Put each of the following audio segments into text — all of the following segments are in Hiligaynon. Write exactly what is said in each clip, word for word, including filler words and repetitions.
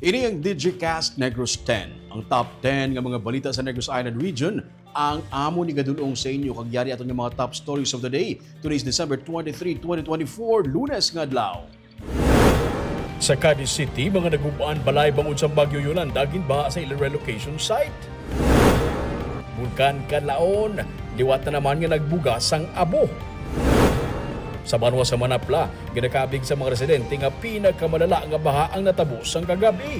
Ini ang Digicast Negros ten, ang top ten nga mga balita sa Negros Island Region. Ang amo ni gadulong sa inyo kag yari aton nga mga top stories of the day. Today is December twenty-three, twenty twenty-four, Lunes nga adlaw. Sa Cadiz City, mga nagub-an balay bangod sa Bagyo Yolanda ginbaha sa ila relocation site. Bulkan Kanlaon, liwat na naman nga nagbuga sang abo. Sa banwa sa Manapla, ginakabig sa mga residente nga pinakamalala nga baha ang natabo sang kagabi.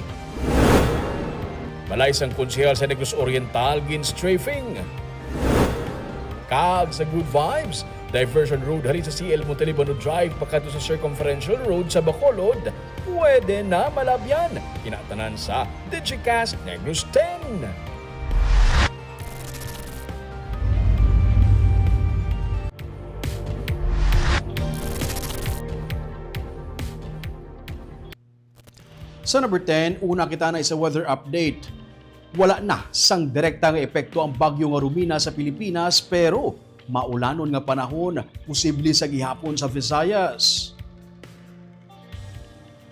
Balay sang konsehal sa Negros Oriental gin-strafing. Kag sa Good Vibes, diversion road halin sa C L Montalibano Drive pakadto sa Circumferential Road sa Bacolod, pwede na malabyan. Kinatanan sa Digicast Negros ten. Sa number ten, una kita na sa weather update. Wala na sang direkta nga epekto ang bagyo nga Romina sa Pilipinas, pero maulanon nga panahon posible sa gihapon sa Visayas.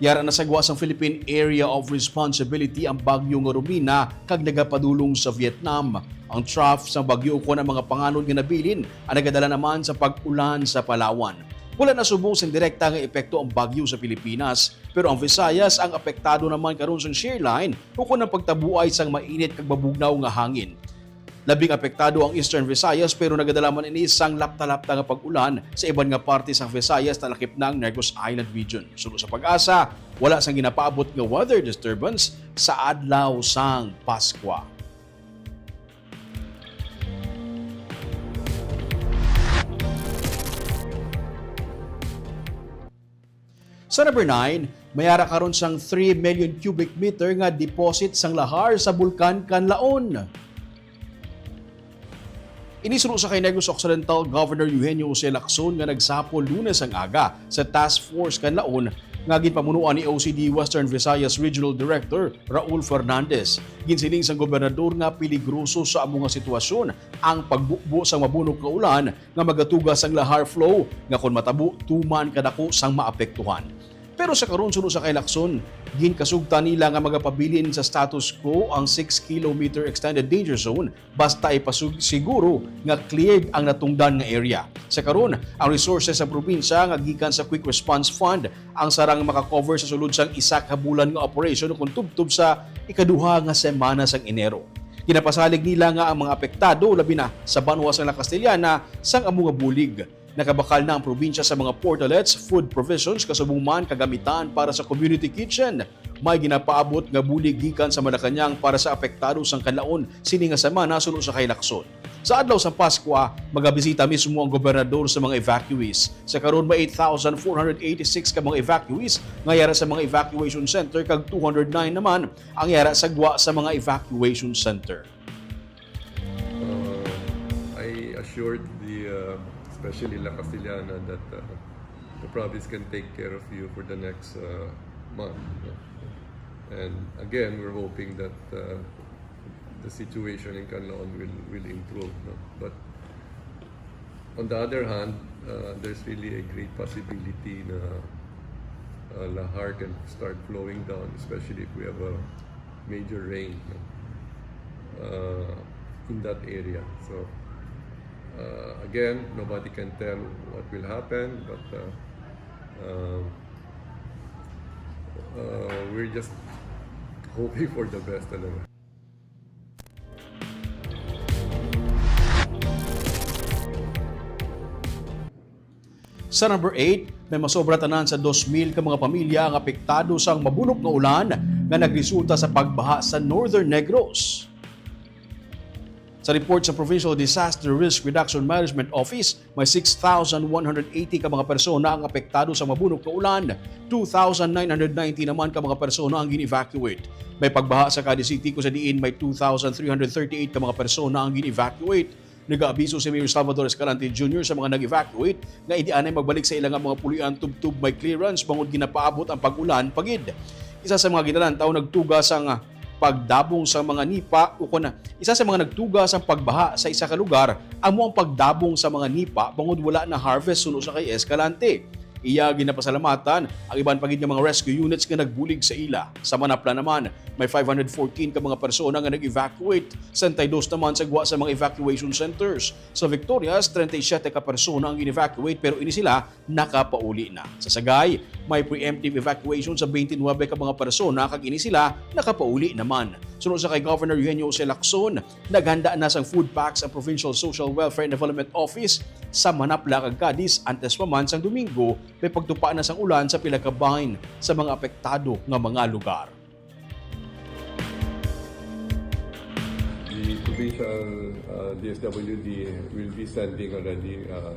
Yara na sa gwa sang Philippine Area of Responsibility ang bagyo nga Romina kag nagapadulong sa Vietnam. Ang trough sang bagyo ukon ang mga panganod nga nabilin ang nagadala naman sa pag-ulan sa Palawan. Wala na subong sing direkta nga epekto ang bagyo sa Pilipinas, pero ang Visayas ang apektado naman karon sang shear line ukon ang pagtabuay sang mainit kag mabugnaw nga hangin. Labing apektado ang Eastern Visayas, pero nagadala man ini sang lapta-lapta nga pag-ulan sa iban nga parte sang Visayas, talakip na ang Negros Island Region. Suno sa PAGASA, wala sang ginapaabot nga weather disturbance sa adlaw sang Paskwa. Sa number nine, may ara karon sang three million cubic meter nga deposit sang lahar sa Bulkan Kanlaon. Ini suno sa kay Negros Occidental Governor Eugenio Jose Lacson nga nagsapol Lunes ang aga sa Task Force Kanlaon nga ginpamunuan ni O C D Western Visayas Regional Director Raul Fernandez. Ginsiling sang gobernador nga peligroso sa amo nga sitwasyon ang pagbubo sang mabunok nga ulan nga magatuga sang lahar flow nga kon matabo tuman kadako sang maapektuhan. Pero sa karon, suno sa kay Lacson, ginkasugtan nila nga magapabilin sa status quo ang six kilometer extended danger zone basta ipasig-, siguro nga cleared ang natungdan nga area. Sa karon, ang resources sa probinsya nga gikan sa Quick Response Fund ang sarang makakover sa sulod sang isa ka bulan nga operation kon tubtob sa ikaduha nga semana sang Enero. Ginapasalig nila nga ang mga apektado, labi na sa banwa sang La Castellana, sang amo nga bulig. Nakabakal na ang probinsya sa mga portalets, food provisions, kasubong man kagamitan para sa community kitchen. May ginapaabot nga bulig gikan sa Malacañang para sa apektado sang Kanlaon sini nga semana suno sa kay Lacson. Sa adlaw sang Paskwa, magabisita mismo ang gobernador sa mga evacuees. Sa karon, may eight thousand four hundred eighty-six ka mga evacuees nga yara sa mga evacuation center kag two hundred nine naman ang yara sa gwa sa mga evacuation center. Uh, I assured the, uh, especially La Castellana, that, uh, the province can take care of you for the next, uh, month, no? And again, we're hoping that, uh, the situation in Kanlaon will, will improve, no? But on the other hand, uh, there's really a great possibility na, uh, lahar can start flowing down, especially if we have a major rain, no, uh, in that area. So, uh, again, nobody can tell what will happen, but, uh, uh, uh, we're just hoping for the best talaga. Sa number eight, may masobra tanan sa dos mil ka mga pamilya ang apektado sang mabunok nga ulan nga nagresulta sa pagbaha sa Northern Negros. Sa report sa Provincial Disaster Risk Reduction Management Office, may six thousand one hundred eighty ka mga persona ang apektado sa mabunok nga ulan. Two thousand nine hundred ninety naman ka mga persona ang gin-evacuate. May pagbaha sa Cadiz City, kung sa diin may two thousand three hundred thirty-eight ka mga persona ang gin-evacuate. Nagaabiso si Mayor Salvador Escalante Junior sa mga nag-evacuate nga indi anay magbalik sa ila nga mga puloy-an tubtob may clearance bangod ginapaabot ang pag-ulan pa gid. Isa sa mga ginalantaw nagtuga sang pagdabong sa mga nipa, ukon isa sa mga nagtuga sang pagbaha sa isa ka lugar amo ang pagdabong sa mga nipa bangod wala na harvest suno sa kay Escalante. Iya ginapasalamatan ang iban pa gid nga mga rescue units nga nagbulig sa ila. Sa Manapla naman, may five hundred fourteen ka mga persona nga nag-evacuate, sesenta y dos naman sa gwa sa mga evacuation centers. Sa Victorias, treinta y siete ka persona ang gin-evacuate, pero ini sila nakapauli na. Sa Sagay, may preemptive evacuation sa twenty-nine ka mga persona kag ini sila nakapauli naman. Suno sa kay Governor Eugenio Jose Lacson, naghanda na sang food packs ang Provincial Social Welfare and Development Office sa Manapla kag Cadiz antes pa man sang Domingo may pagtupa na sang ulan sa pila ka bahin sa mga apektado nga mga lugar. The provincial uh, D S W D will be sending already uh,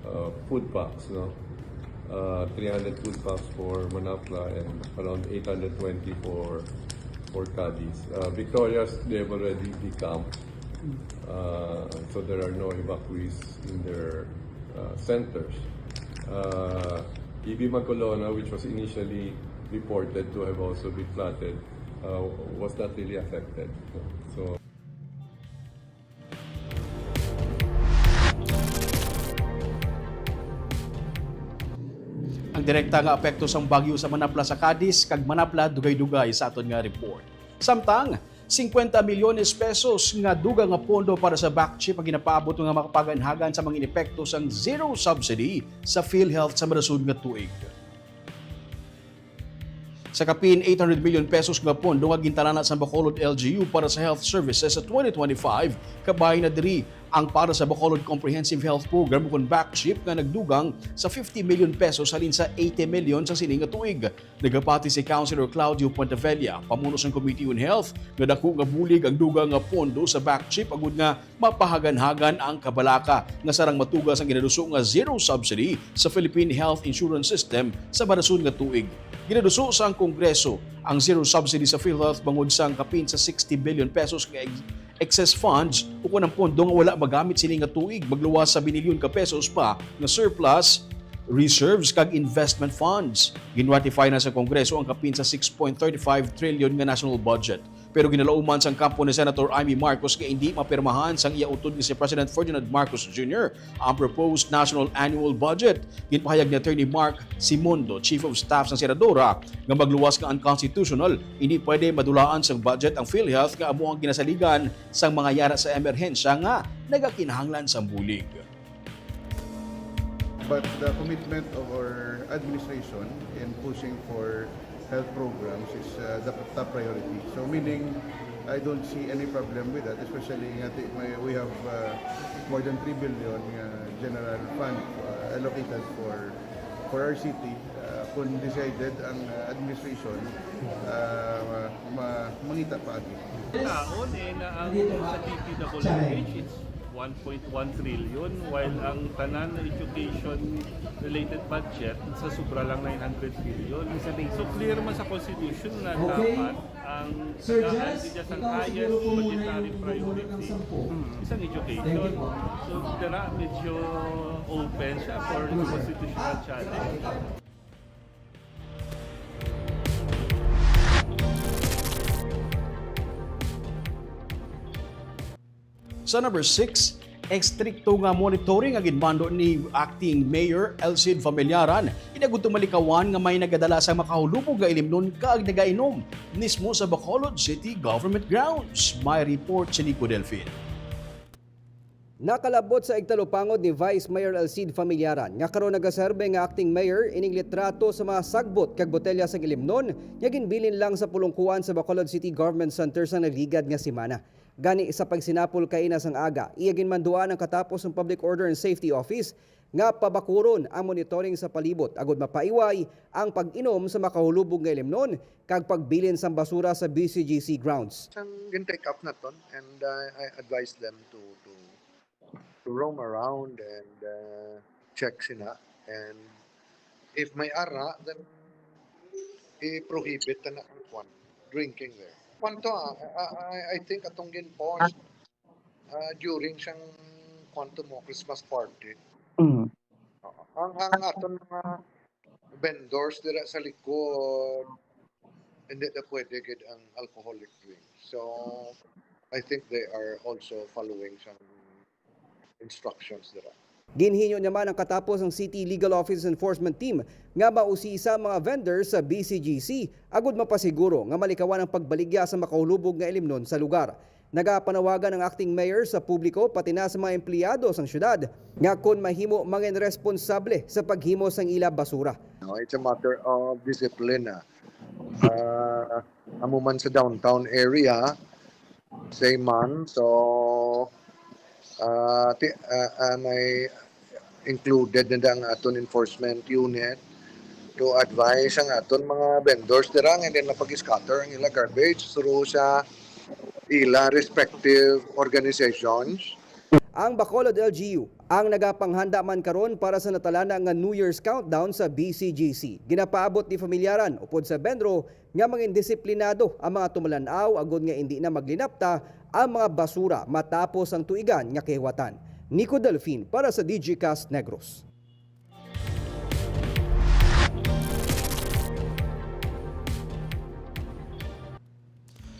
uh, food packs, no? Uh, three hundred food packs for Manapla and around eight hundred twenty for for Cadiz. Uh, Victorias, they have already decamped, uh, so there are no evacuees in their uh, centers. Uh, E B Magcolona, which was initially reported to have also been flooded, uh, was not really affected. So. Ang direkta nga apekto sang bagyo sa Manapla sa Cadiz kag Manapla dugay-dugay sa aton nga report. Samtang, singkwenta milyones pesos nga dugang nga pondo para sa BACCHIP ang ginapaabot nga makapaganhagan sa mga inepekto sang zero subsidy sa PhilHealth sa madason nga tuig. Sa kapin eight hundred million pesos nga pondo nga gintalana sa Bacolod L G U para sa health services sa twenty twenty-five, kabahin na diri ang para sa Bacolod Comprehensive Health Program ukon BACCHIP nga nagdugang sa fifty million pesos halin sa eighty million sa sini nga tuig. Nagapati si Councilor Claudio Puentevella, pamuno sang Committee on Health, nga dako nga bulig ang dugang nga pondo sa BACCHIP agud nga mapahaganhagan ang kabalaka nga sarang matuga sang ginaduso nga zero subsidy sa Philippine Health Insurance System sa madason nga tuig. Ginaduso sang Kongreso ang zero subsidy sa PhilHealth bangod sang kapin sa sixty billion pesos nga ex- excess funds ukon ang pondo nga wala magamit sini nga tuig, magluwas sa binilyon ka pesos pa nga surplus reserves kag investment funds. Gin-ratify na sa Kongreso ang kapin sa six point thirty-five trillion nga national budget. Pero ginalauman sang kampo ni Senator Imee Marcos nga indi mapirmahan sang iya utod nga si President Ferdinand Marcos Junior ang proposed national annual budget. Ginpahayag ni Attorney Mark Simondo, Chief of Staff sang senadora, nga magluwas nga unconstitutional, indi pwede madulaan sang budget ang PhilHealth nga amo ang ginasaligan sang mga yara sa emerhensya nga nagakinahanglan sang bulig. But the commitment of our administration in pushing for health programs is uh, the top priority. So meaning, I don't see any problem with that, especially nga ti- may, we have uh, more than three billion nga general fund uh, allocated for for our city. Uh, kung decided ang uh, administration, uh, ma- mangita pa agi. Taon eh na ang sa D P W H it's one point one trillion, while ang tanan na education related budget sa sobra lang nine hundred billion. So clear man sa constitution na dapat ang tagaan siya sa highest budgetary priority isang education. So dira medyo open siya for constitutional challenge. Sa number six, estrikto nga monitoring ang ginmando ni Acting Mayor Elcid Familiaran, inagud malikawan nga may nagadala sa makahulubog nga ilimnon kag nagainom mismo sa Bacolod City Government Grounds. May report si Nico Delfin. Nakalabot sa igtalupangod ni Vice Mayor Elcid Familiaran, nga karon nagaserbe nga acting mayor, ining litrato sa mga sagbot kag botelya sang ilimnon nga ginbilin lang sa pulungkuan sa Bacolod City Government Center sa nagligad nga semana. Gani, sa pagsinapol kaina sang aga, iya ginmanduan ang katapos sang Public Order and Safety Office nga pabakuron ang monitoring sa palibot agud mapaiway ang pag-inom sa makahulubog nga ilimnon kag pagbilin sang basura sa B C G C grounds. Sang gin-take up naton, and uh, I advise them to to to roam around and uh, check sina, and if may ara, then i-prohibit na ang kwan, drinking there. Kwanto, ah, I, I, I think atong gin-pause uh, during sang kwanto mo Christmas party. Mm. Oo. Ang ang aton mga vendors dira sa likod, hindi na pwede gid ang alcoholic drinks. So I think they are also following some instructions dira. Ginhinyo naman ang katapos ang City Legal Office Enforcement Team nga mausisa ang mga vendors sa B C G C agud mapasiguro nga malikawan ang pagbaligya sa makahulubog nga ilimnon sa lugar. Nagapanawagan ang acting mayor sa publiko pati na sa mga empleyado sang syudad nga kon mahimo mangin responsable sa paghimo sang ila basura. No, it's a matter of discipline, ah. Ah, amo man sa downtown area, same man. So, ah, ti-, ah, ah, may included na ang aton enforcement unit to advise ang aton mga vendors dira nga hindi na pag-scatter ang ila garbage through sa ila respective organizations. Ang Bacolod L G U ang nagapanghanda man karon para sa natalana nga New Year's countdown sa B C G C. Ginapaabot ni familyaran upod sa BENRO nga mangindisiplinado ang mga tumalan-aw agud nga indi na maglinapta ang mga basura matapos ang tuigan nga kahiwatan. Nico Delfin para sa Digicast Negros.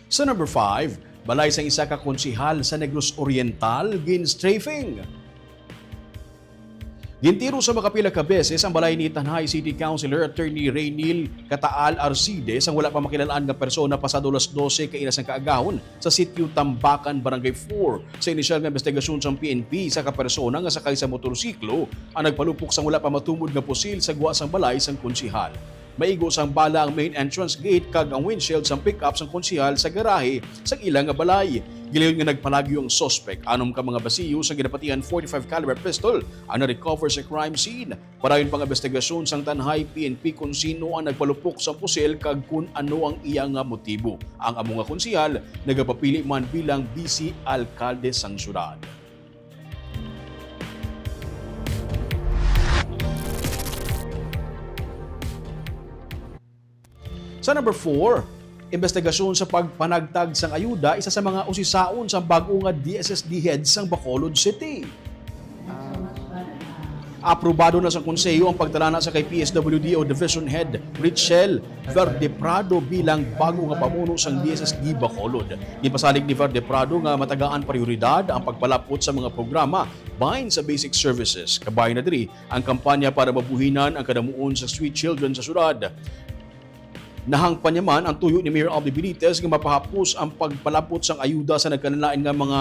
Sa number five, balay sang isa ka konsehal sa Negros Oriental gin-strafing. Gintiro sa makapila ka beses ang balay ni Tanjay City Councilor Attorney Reynil Kataal Arcide sang wala pa makilal-an nga persona pasado alas dose kaina sang kaagahon sa Sitio Tambacan, Barangay four. Sa inisyal nga investigasyon sang P N P, isa ka persona nga sakay sa motorsiklo ang nagpalupok sang wala pa matumod nga pusil sa gwa sang balay sang konsehal. Maigo sang bala ang main entrance gate kag ang windshield sang pick-up sang konsehal sa garahe sang ila nga balay. Gilayon nga nagpalagyo ang suspek. Anom ka mga basiyo sa ginapatihan forty-five caliber pistol ang na-recover sa crime scene. Padayon pa ang investigasyon sang Tanjay P N P kon sino ang nagpalupok sang pusil kag kon ano ang iya nga motibo. Ang amo nga konsehal nagapapili man bilang vice alkalde sang syudad. Sa number four, imbestigasyon sa pagpanagtag sang ayuda, isa sa mga usisaon sang bag-o nga D S S D head sang Bacolod City. Aprobado na sa Konseho ang pagtalana sa kay P S W D o Division Head Richelle Verde Prado bilang bag-o nga pamuno sang D S S D Bacolod. Ginpasalig ni Verde Prado nga matagaan prioridad ang pagpalapot sa mga programa bahin sa basic services. Kabahin na diri ang kampanya para mabuhinan ang kadamuon sa street children sa syudad. Nahangpan niya man ang tuyo ni Mayor Albi Benitez nga mapahapos ang pagpalapot sang ayuda sa nagkalain-lain nga mga,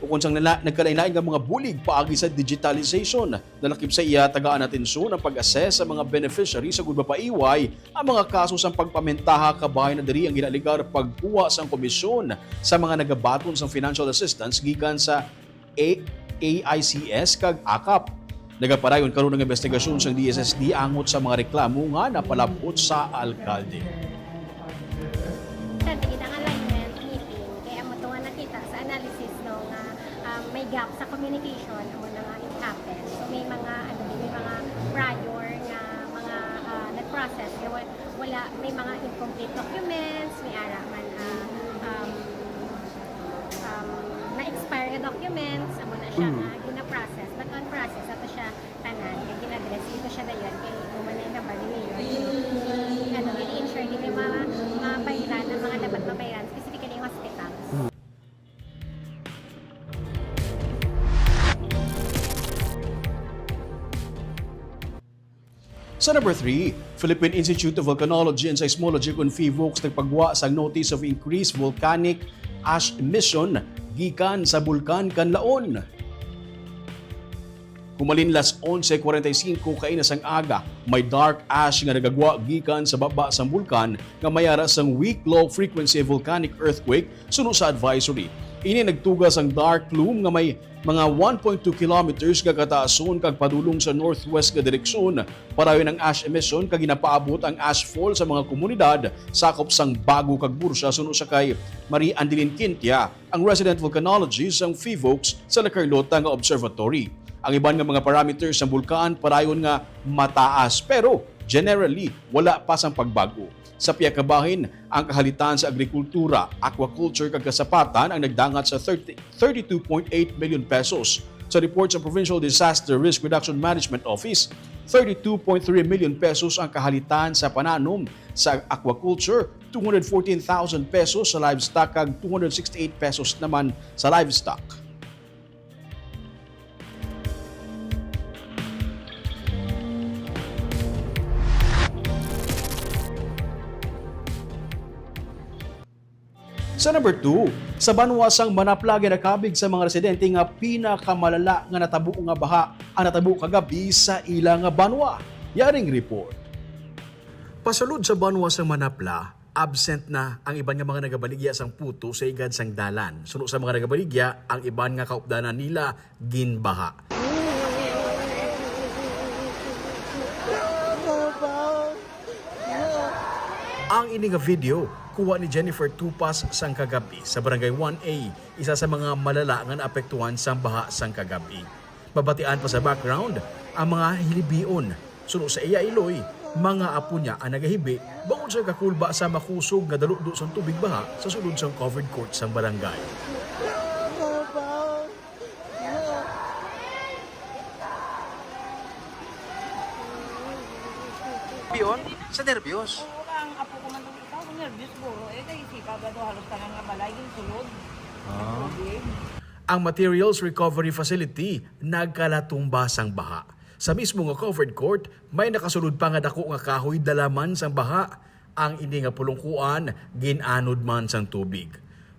o kon sang nala-, nagkalain-lain nga mga bulig paagi sa digitalization. Nalakip sa iya tagaan atensyon ang pag-assess sa mga beneficiaries agud mapaiway ang mga kaso sang pagpamentaha. Kabahin na diri ang ginaalegar pagkuha sang komisyon sa mga nagabaton sang financial assistance gikan sa A-, A I C S kag akap. Nagapadayon karon ang investigasyon sang D S S D angot sa mga reklamo nga napalab-ot sa alkalde. Sa tigid ang alignment meeting, kay amo to nga nakita sa analysis, no, nga, um, may gap sa communication, amo na nga it happened. So, may mga, ano, may mga prior nga mga, ah, nag-process nga wa-, wala, may mga incomplete documents, may ara man, ah, um, um, na-expire nga documents, amo na siya Mm. nga gina-process. But on process, ato siya tanan, nga gin-address, ito siya dayon, kay human na yung number ni Mayor. Ano, gini-ensure, gini ma-, mabayran ang mga dapat mabayran, specifically yung hospitals. Sa number three, Philippine Institute of Volcanology and Seismology kon PHIVOLCS nagpagwa sang Notice of Increased Volcanic Ash Emission gikan sa Bulkan Kanlaon. Humalin las onse cuarenta y cinco kaina sang aga, may dark ash nga nagagwa gikan sa baba sang bulkan nga may ara sang weak low frequency volcanic earthquake suno sa advisory. Ini nagtuga sang dark plume nga may mga one point two kilometers nga kataason kag padulong sa northwest nga direksyon. Padayon ang ash emission kag ginapaabot ang ash fall sa mga komunidad sakop sang Bago kag Bursa suno sa kay Marie Andeline Quintia, ang resident volcanologist sang PHIVOLCS sa La Carlota nga observatory. Ang iban nga mga parameters sang bulkan padayon nga mataas, pero generally wala pa sang pagbag-o. Sa pihak kabahin, ang kahalitan sa agrikultura, aquaculture kag kasapatan ang nagdangat sa thirty, thirty-two point eight million pesos. Sa report sa Provincial Disaster Risk Reduction Management Office, thirty-two point three million pesos ang kahalitan sa pananom, sa aquaculture, two hundred fourteen thousand pesos, sa livestock kag two hundred sixty-eight pesos naman sa livestock. Sa number two, sa banwa sang Manapla, ginakabig sa mga residente nga pinakamalala nga natabo nga baha ang natabo kagabi sa ila nga banwa. Yaring report. Pasulod sa banwa sang Manapla, absent na ang iban nga mga nagabaligya sang puto sa igad sang dalan. Suno sa mga nagabaligya, ang iban nga kaupdanan nila ginbaha. Ang ini nga video, kuha ni Jennifer Tupas sang kagabi sa Barangay one A, isa sa mga malala nga naapektuhan sang baha sang kagabi. Mabatian pa sa background ang mga hilibion. Suno sa iya iloy, mga apo niya ang nagahibi bangod sa kakulba sa makusog nga dalutdo sang tubig baha sa sulod sang covered court sang barangay. Pion, sa nervyos. Oo, ang apo ko man, ikaw, nervyos, buro. Eh, kay si Pablo, halos tanan nga balay, ginsulod. Ah. Tubig. Ang Materials Recovery Facility nagkalatumba sang baha. Sa mismo nga covered court, may nakasulod pa nga dako nga kahoy dala man sang baha. Ang ini nga pulungkuan gin-anod man sang tubig.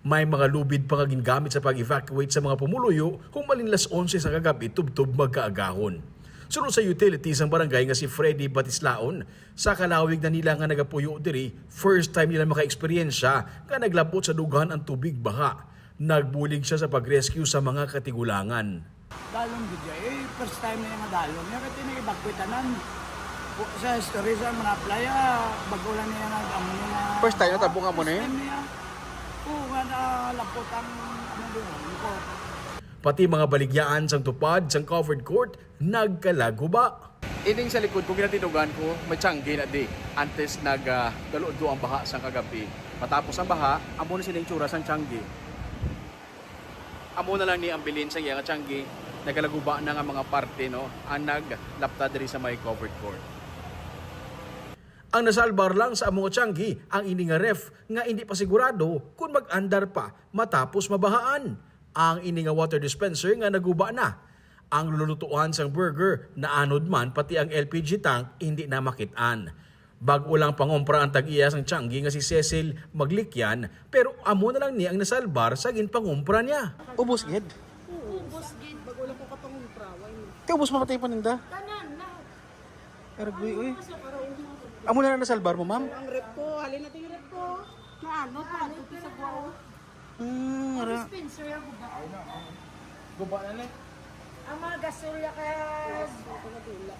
May mga lubid pa nga gingamit sa pag-evacuate sa mga pumuluyo humalin las onse sa kagab-i tubtob magkaagahon. Suno sa utility sang barangay nga si Freddy Batislaon, sa kalawig na nila nga nagapuyo diri, first time nila maka-eksperyensya nga naglabot sa dughan ang tubig baha. Nagbulig siya sa pag-rescue sa mga katigulangan. Dalom gid siya. Eh, first time niya nga dalom. Niya kay tinag-evacuate tanan. Sa history sa Manapla, ah, bago lang niya nag-, amo niya. First time na tabong amo ni? First time niya. Oo, nga nalapot ang, ano, di ba, ang court. Pati mga baligyaan sang tupad sang covered court nagkalaguba. Ining sa likod ko, ginatinugan ko, may tiyangge na di. Antes nag, ah, daludlo ang baha sang kagabi. Matapos ang baha, amo ni sila itsura sang tiyangge. Amo na lang ni ang bilin sa iya nga tiyangge, nagkalaguba na nga mga parte, no, ang naglapta diri sa may covered court. Ang nasalbar lang sa amo nga tiyangge ang ini nga ref nga hindi pa sigurado kon mag-andar pa matapos mabahaan. Ang ini nga water dispenser nga naguba na. Ang lulutuan sang burger naanod man, pati ang L P G tank hindi na makit-an. Bag-o lang pangumpra ang tag-iya sang tiyangge nga si Cecil Maglikyan, pero amo na lang ni ang nasalbar sa ginpangumpra niya. Ubos gid. Ubos gid. Bag-o lang ko kapangumpra, why not? Kay ubos mamatay paninda. Tanan na. Aragboy, uy. Ubos na para ubos. Amo na lang nasalbar mo, ma'am? Ang ref ko, halin natin yung ref ko. Naano pa, ito sa guwaw. Hmm, Ang ara. Dispenser, ang guba. Guba na ni. Ang mga gasol ya ka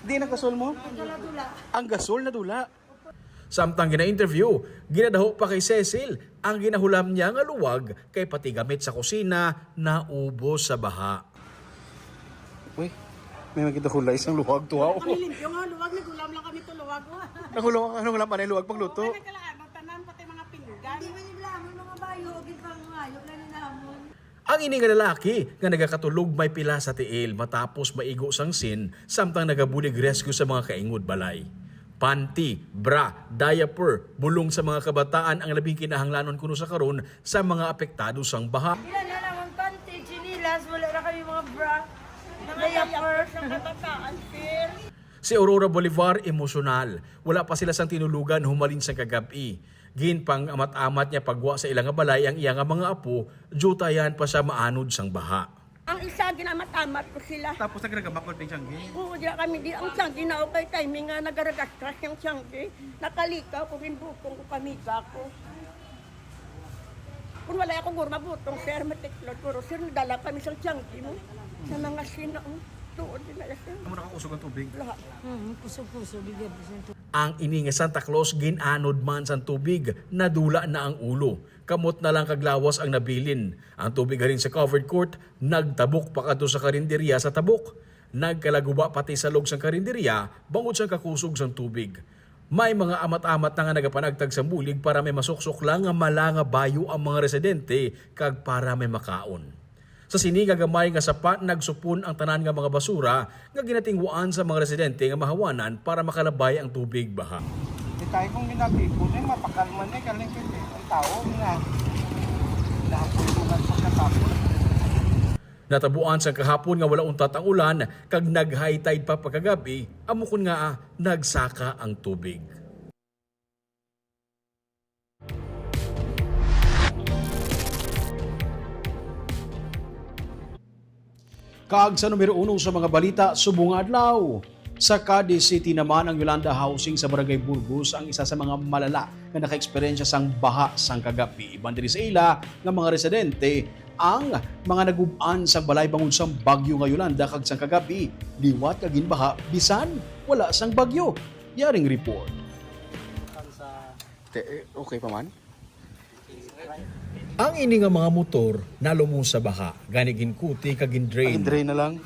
Di na gasol mo? Ang galadula. Ang gasol na dula. Samtang gina-interview, ginadaho pa kay Cecil ang ginahulam niya nga luwag kay pati gamit sa kusina naubos sa baha. Uy, may makita ko lang isang luwag to, ah. Kami limpyo nga luwag, naghulam lang kami to luwag, oh. Naghulam, ano lang pa na luwag pagluto? Okay, nagkalaan, tanan, pati mga pinggan. Hindi man yung lamon, mga bayo, o ginpangayo lang ni namon. Ang ini nga lalaki nga nagakatulog may pila sa tiil matapos maigo sang sin samtang nagabulig rescue sa mga kaingod balay. Panty, bra, diaper, bulong sa mga kabataan ang labing kinahanglanon kuno sa karon sa mga apektado sang baha. Wala na lang ang panty, tsinelas, wala na kami mga bra, mga diaper. Ang kabataan, sir. Si Aurora Bolivar emosyonal. Wala pa sila sang tinulugan humalin sa kagab-i. Ginpang-amat-amat niya pagwa sa ila nga balay ang iya nga mga apo, diyutayan pa siya maanod sang baha. Ang isa, ginamat-amat ko sila. Tapos nagragama ko ding tiyangge? Oo, di kami di ang tiyangge na okay timing nga nagaragaskas yung tiyangge. Nakalikaw ko, ginbutong ko, kamiga ko. Kung wala ako, guro, mabutong, sir, matiklod, guro, sir, nadala kami sa tiyangge mo. Sa mga sino, tuod din na, sir. Amo nakakusog ang tubig? Lahat. Hmm, kusog-kusog, bigyan ko sa Ang ini nga Santa Claus gin-anod man sang tubig, nadula na ang ulo. Kamot na lang kag lawas ang nabilin. Ang tubig halin sa covered court nagtabok pa kadto sa karinderya sa tabok. Nagkalaguba pati salog sang karinderya bangod sang kakusog sang tubig. May mga amat-amat na nga nagapanagtag sang bulig para may masuksok lang nga mala nga bayo ang mga residente kag para may makaon. Sa sini nga gamay nga sapa, nagsupon ang tanan nga mga basura nga ginatingwaan sa mga residente nga mahawanan para makalabay ang tubig baha. Di tayo kung ginatipon, eh, mapakalman, eh, kalingkit, eh. Ang tao nga nahapulungan pagkatapos. Natabuan sang kahapon nga wala untat ang ulan kag nag-high tide pa pagkagabi, amo kon ngaa nagsaka ang tubig. Kag sa numero uno sa mga balita subong nga adlaw, sa Cadiz City naman, ang Yolanda Housing sa Barangay Burgos ang isa sa mga malala nga nakaeksperyensya sang baha sang kagab-i. Iban diri sa ila nga mga residente ang mga nagub-an sang balay bangod sang bagyo nga Yolanda kag sang kagab-i liwat nga ginbaha bisan wala sang bagyo. Yaring report. Te-, eh, okay pa man? Ang ini nga mga motor nalumos sa baha, gani ginkuti kag gindrain. Ang drain na lang.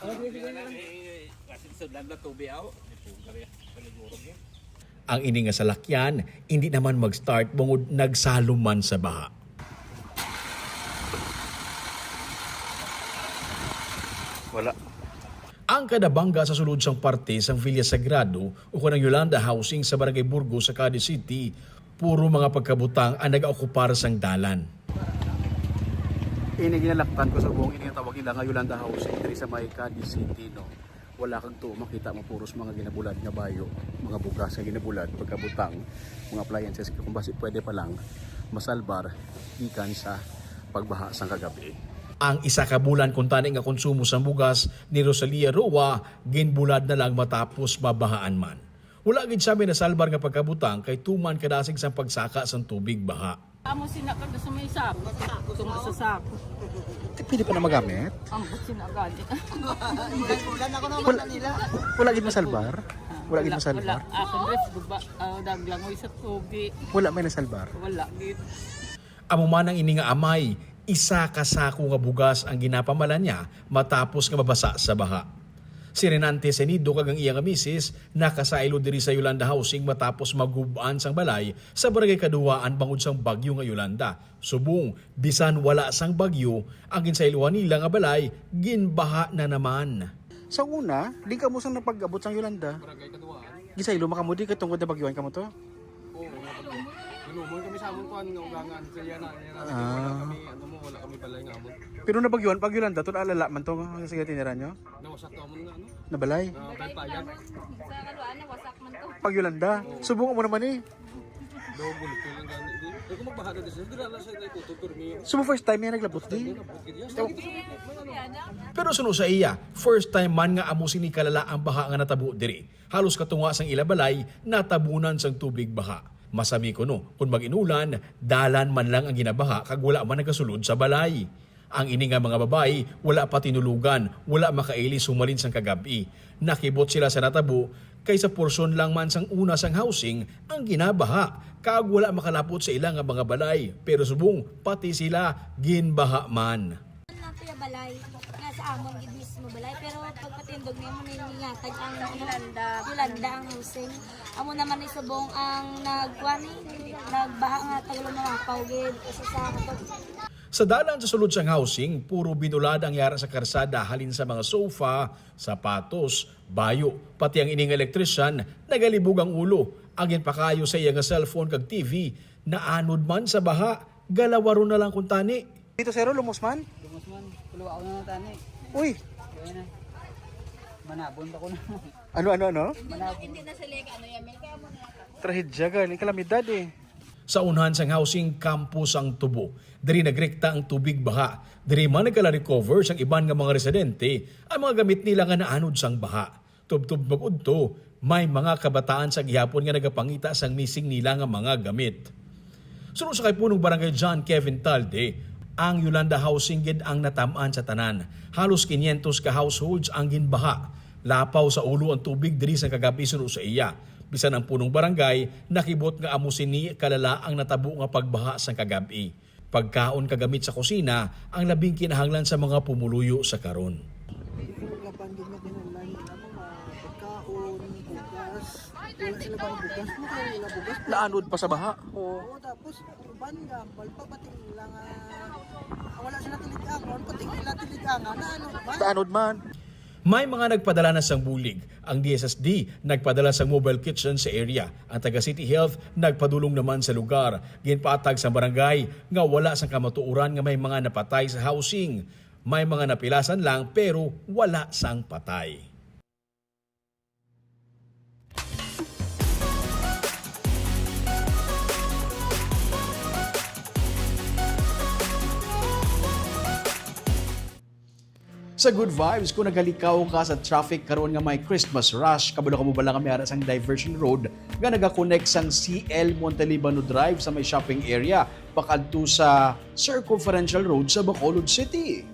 Ang ini nga salakyan indi naman mag-start bangod nagsalom man sa baha. Wala. Ang kada bangga sa sulod sang parte sang Villa Sagrado o kon ang Yolanda Housing sa Barangay Burgos sa Cadiz City, puro mga pagkabutang ang nagaokupar sang dalan. Ini ginalaktan ko subong ini nga tawag nila nga Yolanda Housing diri sa may Cadiz City, no. Wala kag tuo makita mo, puros mga ginabulad nga bayo, mga bugas nga ginabulad, pagkabutang, mga appliances, kung basi pwede pa lang masalbar gikan sa pagbaha sang kagab-i. Ang isa ka bulan kuntani nga konsumo sang bugas ni Rosalia Roa ginbulad na lang matapos mabahaan man. Wala gid sa amin nasalbar nga pagkabutang kay tuman kadasig sang pagsaka sang tubig baha. Amo sina ka gusto may sako. Gusto mo sa sako. Ti, pwede pa na magamit? Ang buti na gani. Wala, wala gid masalbar? Wala gid masalbar? Wala. Akong ref, guba, ah, naglangoy sa tubig. Wala may nasalbar? Wala gid. Amo man ang ini nga amay, isa ka sako nga bugas ang ginapamala niya matapos nga mabasa sa baha. Si Renante Senido kag ang iya nga misis nakasaylo diri sa Yolanda Housing matapos magub-an sang balay sa Barangay Kaduwaan bangod sang bagyo nga Yolanda. Subong, bisan wala sang bagyo, ang ginsaylohan nila nga balay ginbaha na naman. Sa una, di kamo sang napag-abot sang Yolanda? Barangay Kaduwaan. Gisaylo man kamo di kay tungod nabagyuhan kamo to? Oo, nga pag-, nalumon kami sa amon kuan nga ugangan. Kaya na, kaya na, Ah. Wala kami, ano mo, wala kami balay nga amon. Pero nabagyuhan pag Yolanda to, naalala man to nga sa ginatiniran nyo? Nawasak to amon nga, ano? Nabalay? Na, balay pa yan. Sa Kaluan, nawasak man to. Pag Yolanda? Oo. Subong mo naman eh. Double ko lang gani, di. Ay, kung magbaha na din sila, dira na sa inay ko, to, pero may So, first time yan naglabot di? Nabot, gid, yes. Pero suno sa iya, first time man nga amo sini kalala ang baha nga natabo diri. Halos katunga sang ila balay natabunan sang tubig baha. Masami kuno, kun mag-inulan, dalan man lang ang ginabaha kag wala man nagasulod sa balay. Ang ini nga mga babayi wala pa tinulogan, wala makailis humalin sang kagab-i. Nakibot sila sa natabo, kay sa porsyon lang man sang una sang housing ang ginabaha, kag wala makalapot sa ila nga mga balay. Pero subong, pati sila ginbaha man. Ang tuya balay, nga sa amon gid mismo balay, pero pagpatindog nimo, ningatag ang Yolanda. Yolanda ang housing. Amo naman ni subong ang nagkuha ni, nagbaha nga tagalong mga paw gid, isa sa ato. Sa dalan sa sulod sang housing, puro binulad ang yara sa karsada, halin sa mga sofa, sapatos, bayo, pati ang ining elektrisyan nagalibog ang ulo. Ang ginpakayo sa iya nga cellphone kag T V naanod man sa baha, galawaron na lang kuntani. Dito, sir, lumos man? Lumos man. Kuluwaon na lang tani. Uy! Kaya na. Manabon pa ko na. Ano, ano, ano? Manabon. Hindi na sila, ano yan, may kaya mo na. Trahedya gani, kalamidad eh. Sa unhan sang housing, kampo sang tubo. Diri nagrekta ang tubig baha. Diri man nagkala-recover sang iban nga mga residente ang mga gamit nila nga naanod sang baha. Tubtob mag-udto, may mga kabataan sa gihapon nga nagapangita sang missing nila nga mga gamit. Suno sa kay Punong Barangay John Kevin Talde, ang Yolanda Housing gid ang natam-an sa tanan. Halos quinientos ka households ang ginbaha. Lapaw sa ulo ang tubig diri sa kagab-i, suno sa iya. Bisan ang punong barangay nakibot nga amo sini kalala ang natabo nga pagbaha sang kagab-i. Pagkaon kag gamit sa kusina ang labing kinahanglan sa mga pumuluyo sa karon. Laban gid nga kinahanglan nila mga pagkaon, bugas. Wala sila mga bugas, wala sila bugas. Naanod pa sa baha. Oo. Oo, tapos uban nga, balpa pati nila nga, ah, wala sila tiligang, wala pati nila tiligang, nga naanod man. Naanod man. May mga nagpadala na sang bulig. Ang D S S D nagpadala sang mobile kitchen sa area. Ang taga City Health nagpadulong naman sa lugar. Ginpatag sa barangay nga wala sang kamatuoran nga may mga napatay sa housing. May mga napilasan lang pero wala sang patay. Sa good vibes, kung nagalikaw ka sa traffic karon nga may Christmas rush, kabalo ka mo bala nga may ara sang diversion road nga nagakonect sang C L Montelibano Drive sa may shopping area pakadto sa Circumferential Road sa Bacolod City.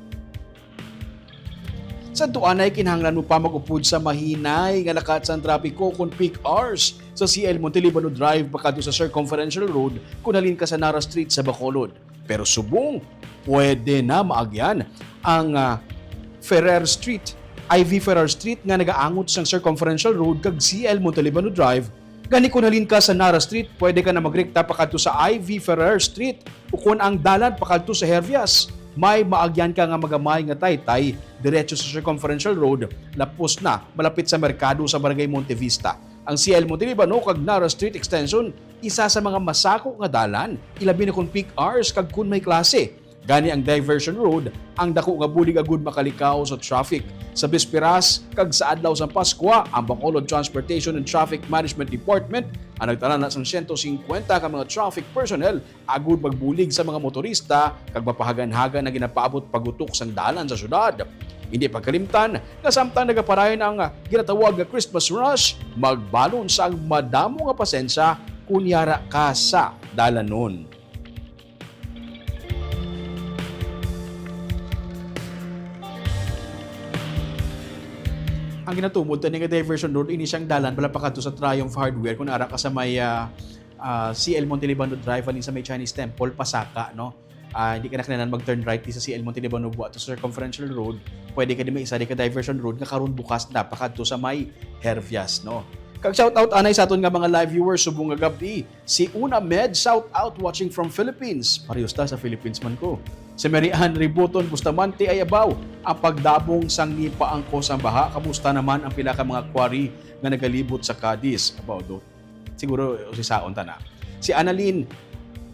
Sa tuanay, kinahanglan mo pa mag-upod sa mahinay nga lakat sang trapiko kon peak hours sa C L Montelibano Drive pakadto sa Circumferential Road kon halin ka sa Nara Street sa Bacolod. Pero subong pwede na maagyan ang, ah, Ferrer Street, I V Ferrer Street nga nagaangot sang Circumferential Road kag C L Montalibano Drive. Gani, kon halin ka sa Nara Street, pwede ka na magrekta pakadto sa I V Ferrer Street, ukon ang dalan pakadto sa Hervias. May maagyan ka nga magamay nga taytay diretso sa Circumferential Road, lapos na malapit sa merkado sa Barangay Monte Vista. Ang C L Montalibano kag Nara Street Extension isa sa mga masako nga dalan, ilabi na kon peak hours kag kon may klase. Gani, ang diversion road ang daku nga bulig agud makalikaw sa traffic. Sa bisperas kag sa adlaw sang Paskwa, ang Bacolod Transportation and Traffic Management Department ang nagtala na sang siyento singkwenta ka mga traffic personnel agud magbulig sa mga motorista kag mapahaganhagan ang ginapaabot pagutok sang dalan sa syudad. Hindi pagkalimtan nga samtang nagaparayon ang ginatawag nga Christmas rush, magbalon sa ang madamo nga pasensya kon yara ka sa dalanon. Ang ginatumod tani nga diversion road, ini siyang dalan bala pakadto sa Triumph Hardware. Kung ara ka sa may, ah, ah, C L Montelibano Drive, halin sa may Chinese Temple, pasaka, no? Ah, hindi ka na kinahanglan mag-turn right di sa C L Montelibano, buhat sa Circumferential Road. Pwede ka di may isa di ka diversion road nga karon bukas na pakadto sa may Hervias, no? Kag shout out anay sa aton nga mga live viewers subong nga gab-i. Si Una Med, shout out, watching from Philippines. Parehas ta, sa Philippines man ko. Si Mary Ann Ributon Bustamante, ay abaw, ang pagdabong sang nipaangkos ang baha. Kamusta naman ang pila ka mga quarry nga nagalibot sa Cadiz? Abaw, do, siguro usisaon ta na. Si Annalyn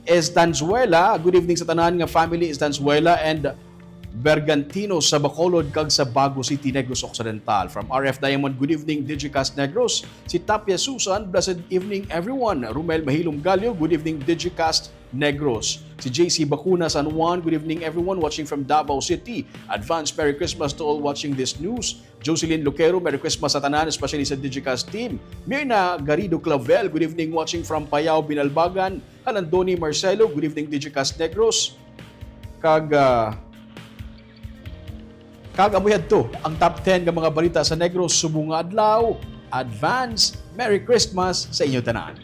Estanzuela, good evening sa tanan nga family Estanzuela and Bergantino sa Bacolod kag sa Bago City, Negros Occidental. From R F Diamond, good evening, Digicast Negros. Si Tapia Susan, blessed evening, everyone. Rumel Mahilom Galio, good evening, Digicast Negros. Si J C Bacuna San Juan, good evening, everyone watching from Davao City. Advance Merry Christmas to all watching this news. Jocelyn Luquero, Merry Christmas sa tanan, especially sa Digicast team. Mirna Garrido Clavel, good evening, watching from Payao, Binalbagan. Kalandoni Marcelo, good evening, Digicast Negros. Kag, ah, kag amoy adto ang top ten nga mga balita sa Negros subong nga adlaw. Advance Merry Christmas sa inyo tanan.